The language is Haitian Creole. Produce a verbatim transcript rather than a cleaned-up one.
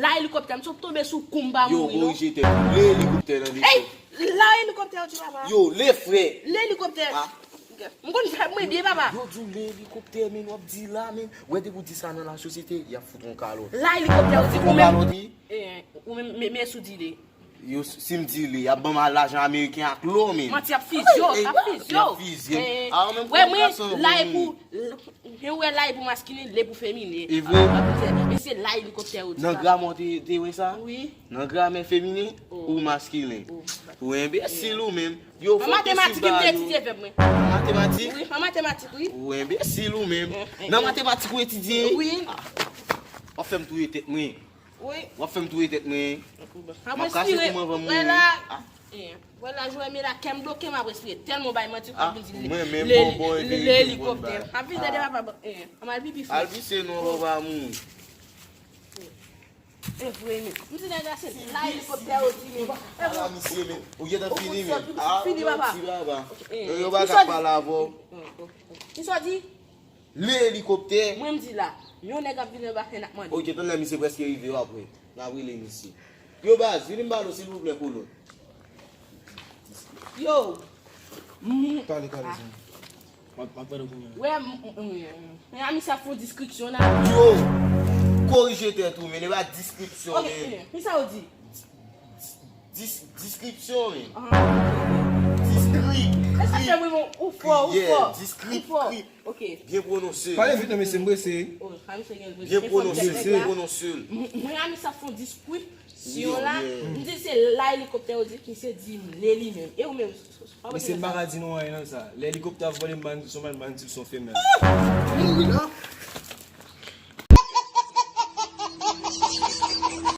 La elikoptè, m sot tonbe sou kou m pa mouri non. Yo, korije tèt ou. Le elikoptè nan vaisseau. Ey, la elikoptè yo di papa. Yo, le frè. Le elikoptè. M konn fè mwen byen papa. Yo di w le elikoptè, men w ap di la, men. Wè depi w di sa nan lasosyete, y ap fout yon kalòt. La elikoptè yo di ou menm. Kalòt, wi. Ou menm, men, men si w di le. Yo, si m di li, y ap ban m lajan ameriken ak lo, men. Manti, y ap fizye w, y ap fizye w. Y ap fizye m. Ah, ou menm wè mwen, la e pou, men wè la e pou maskilen, le pou feminen. E vre? Men se la elikoptè yo di sa. Nan gramè w te, te wè sa? Wi. Nan gramè feminen ou maskilen? Ou enbesil ou menm. Yo, fò w te swiv bagay yo. An matematik, m te etidye vèb mwen. An matematik? Wi, an matematik, wi. Ou enbesil ou menm. Nan matematik ou etidye? Wi. W ap fè m touye tèt mwen. Wi. W ap fè m touye tèt mwen. M ap kache kou m anvan m mouri. Wè la. Wè la, jwè men la, kè m bloke, m ap respire. Tèlman w bay manti, ou konn vin di le, le, le elikoptè. M ap vin tande papa, an m al pipi fre. Al pise non, papa mouri. E vre men. M di nèg la se la elikoptè yo di men. Ala misye men. Ou gentan fini men. Ou fini papa. Yo pa ka pale avè w. Kisa w di? Le elikoptè. Mwen m di la, yon nèg ap vin anba fè n ap mande. Ok, tande misye prèske rive, w ap wè. N ap rele misye. Yo baz, vini m pale w silvouplè kolon. Yo. Pale, pale, zanmi. M ap, m ap pale kounye a. Wè, m, m, m, men a misye ap fè yon diskripsyon la. Yo. Korije tèt ou, men e pa diskripsyon, men. Ok, men sa w di? Dis-, diskripsyon, men. Diskri-, e sa fè mwen, ou fò, ou fò. Diskri-, ou fò. Ok. Byen pwononse. Pale vit non, mesye, m prese. Byen pwononse, byen pwononse. Mwen a misye ap fè yon diskripsyon la. M di se la elikoptè yo di, misye di m le li menm. E ou menm? Mesye, m pa ka di nou anyen nan sa. Lè elikoptè ap vole, m pa di se yon mari, m pa di se yon femèl. Mouri la.